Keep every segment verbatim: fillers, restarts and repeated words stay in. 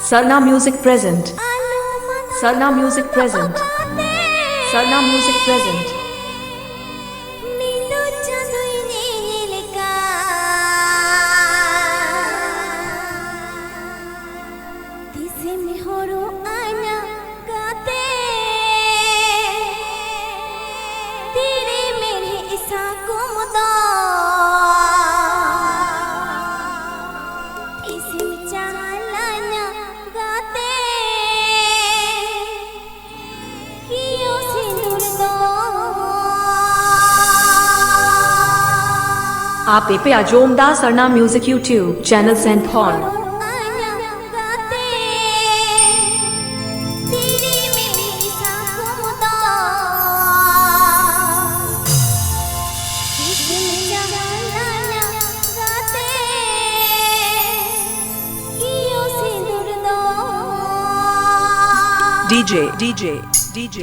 Sarna Music present. Sarna Music present. Sarna Music present. ᱢᱤᱫ ᱪᱟᱸᱫᱚᱭ ᱧᱮᱧᱮᱞ ᱠᱟᱱ᱾ ᱛᱤᱥᱮᱢ ᱦᱚᱨᱚᱜ ᱟᱹᱧᱟ ᱜᱟᱛᱮ? ᱛᱤᱨᱮ ᱢᱮᱨᱦᱮᱫ ᱥᱟᱠᱚᱢ ᱫᱚ? ᱛᱤᱥᱮᱢ ᱪᱟᱞᱟᱧᱟ ᱜᱟᱛᱮ? ᱠᱤᱭᱳ ᱥᱤᱸᱫᱩᱨ ᱫᱚ᱾ ᱟᱯᱮ ᱯᱮ ᱟᱸᱡᱚᱢ ᱫᱟ ᱥᱟᱨᱱᱟ ᱢᱤᱭᱩᱡᱤᱠ YouTube ᱪᱮᱱᱮᱞ ᱥᱮᱱ ᱠᱷᱚᱱ᱾ DJ, DJ, DJ.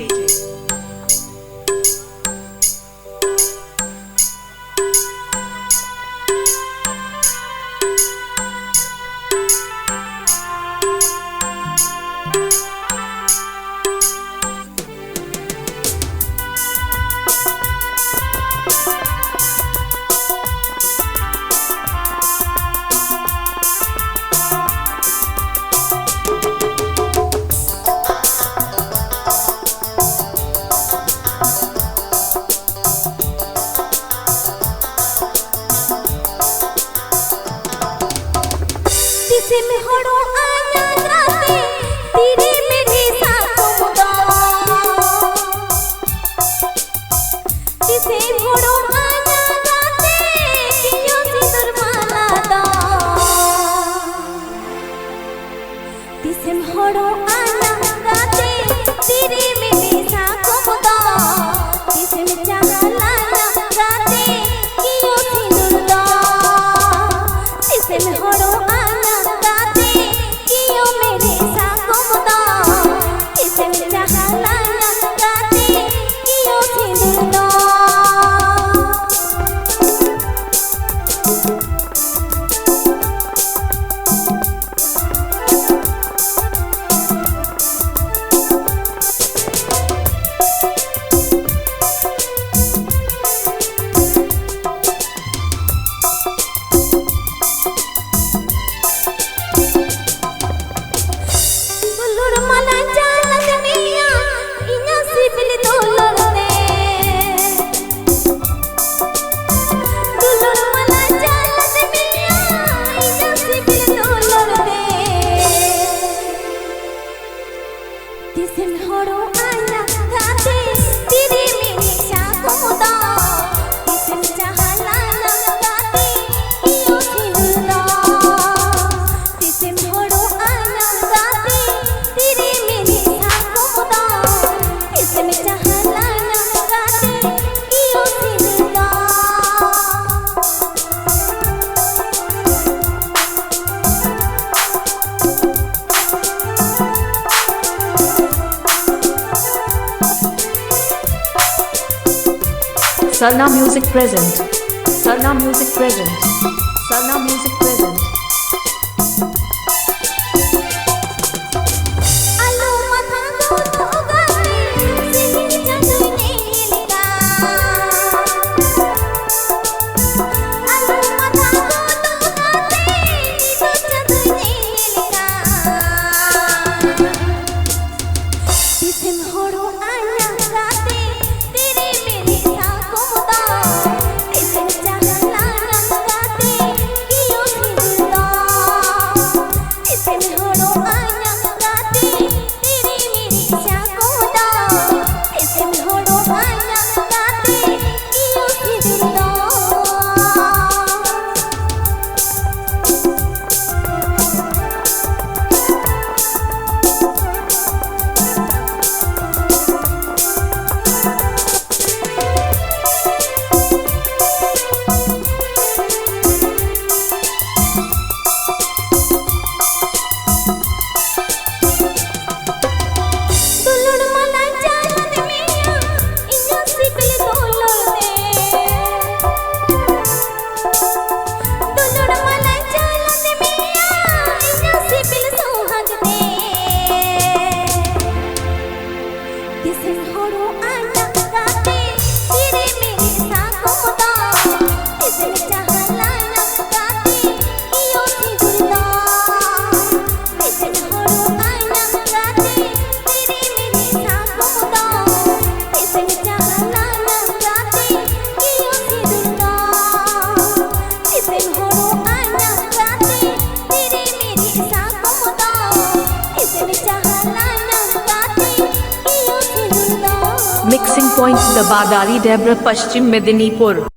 ᱛᱤᱥᱮᱢ ᱦᱚᱲᱚᱜᱼᱟ ᱧᱟᱜᱟᱛᱮ, ᱛᱤᱨᱮ ᱢᱮᱨᱮ ᱥᱟᱠᱚᱢ ᱫᱚ? ᱛᱤᱥᱮᱢ ᱦᱚᱲᱚᱜᱼᱟ ᱧᱟᱜᱟᱛᱮ, ᱠᱤᱭᱳ ᱥᱤᱸᱫᱩᱨ ᱢᱟᱞᱟ ᱫᱚ? ᱛᱤᱥᱮᱢ ᱦᱚᱲᱚᱜᱼᱟ ᱧᱟᱜᱟᱛᱮ, ᱛᱤᱨᱮ ᱢᱮᱨᱮ ᱥᱟᱠᱚᱢ ᱫᱚ? ᱛᱤᱥᱮᱢ ᱪᱟᱞᱟᱜᱼᱟ ᱧᱟᱜᱟᱛᱮ, ᱠᱤᱭᱳ ᱥᱤᱸᱫᱩᱨ ᱫᱚ? ᱛᱤᱥᱮᱢ ᱦᱚᱲᱚᱜᱼᱟ ᱧᱟᱜᱟᱛᱮ, ᱠᱤᱭᱳ ᱢᱮᱨᱮ ᱥᱟᱠᱚᱢ ᱫᱚ? ᱛᱤᱥᱮᱢ ᱪᱟᱞᱟᱜᱼᱟ ᱧᱟᱜᱟᱛᱮ, ᱠᱤᱭᱳ ᱥᱤᱸᱫᱩᱨ ᱫᱚ? Sarna Music present. Sarna Music present. Sarna Music present. Mixing point, Dabadari, Debra, Paschim Medinipur.